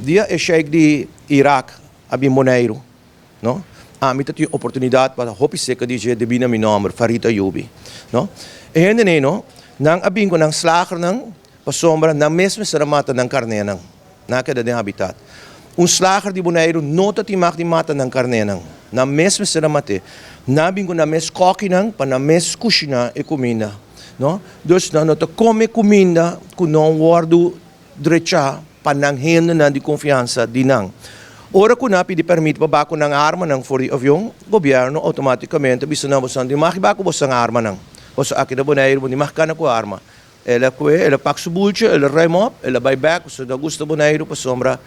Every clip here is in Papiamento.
Dia e sheik di Irak a bin Boneiru, no? Ami ta tin oportunidat pa hopi seka di dje debí na mi nòmber, Farid Ayoubi, no? E hendenan, no, nan a bin ku nan slagernan pasobra nan mes mester a mata nan karnénan. Nan a keda den habitat. Un slager di Boneiru no ta tin mag di mata nan karnénan. Nan mes mester a mat'é. Nan a bin ku nan mes kòkinan pa nan mes kushiná e kuminda, no? Dus nan no ta kome kuminda ku no wòrdu drechá pa nan hendenan di konfiansa di nan. Ora ku nan a pidi pèrmit pa ba ku nan armanan for di avion, gobièrnu outomátikamente a bisa nan, Boso no tin mag di ba ku boso armanan. Boso aki na Boneiru bo no tin mag kana ku arma. El a kue, el a pak su bultje, el a ruim op, el a bai bèk, pasobra no a gusta Boneiru pasobra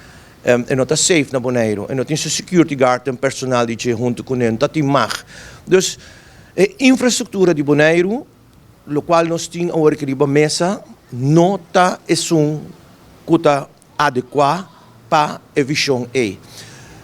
e no ta safe na Boneiru. E no tin su security guard den personal di dje huntu kuné, no ta tin mag. Dus e infrastruktura di Boneiru, lokual nos tin awor aki riba mesa, no ta esun ku ta adekuá pa e vishon ei.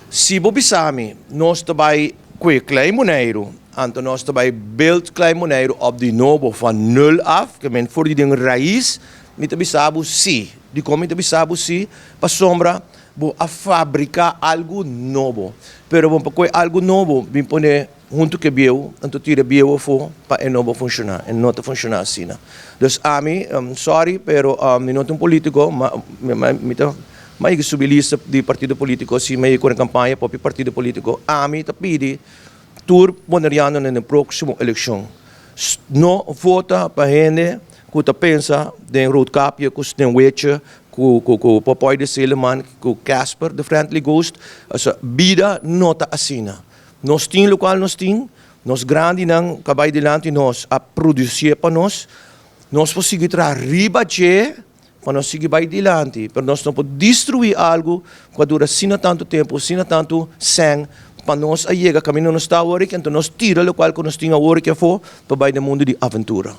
Si bo bisa mi, nos ta bai kue Klein Boneiru, anto nos ta bai build Klein Boneiru op di nobo van nul af, ke men for di den rais, mi ta bisa bo si. Dikon mi ta bisa bo si? Pasobra bo a fabriká algu nobo. Pero bo pa kue algu nobo bin pone Huntu ku e bieu, anto tira e bieu afó pa e no bo funshoná. E no ta funshoná asina. Dus ami, sorry, pero mi no ta un polítiko, ma mi ta mi a yega subi lista di partido polítiko, si mi a yega kore kampaña pa hopi partido polítiko. Ami ta pidi tur bonerianonan den próksimo elekshon, no vota pa hende ku ta pensa den Roodkapje, ku Sneeuwwitje, ku Popeye de Sailor Man, ku Casper the Friendly Ghost. Bida no ta asina. Nos tin lokual nos tin, nos grandinan ku a bai dilanti nos a produsié pa nos, nos por sigui traha riba dje pa nos sigui bai dilanti, pero nos no por destruí algu ku a dura asina tantu tempu, asina tantu sèn pa nos a yega kaminda nos ta awor aki, anto nos tira lokual ku nos tin awor aki afó pa bai den mundu di aventura.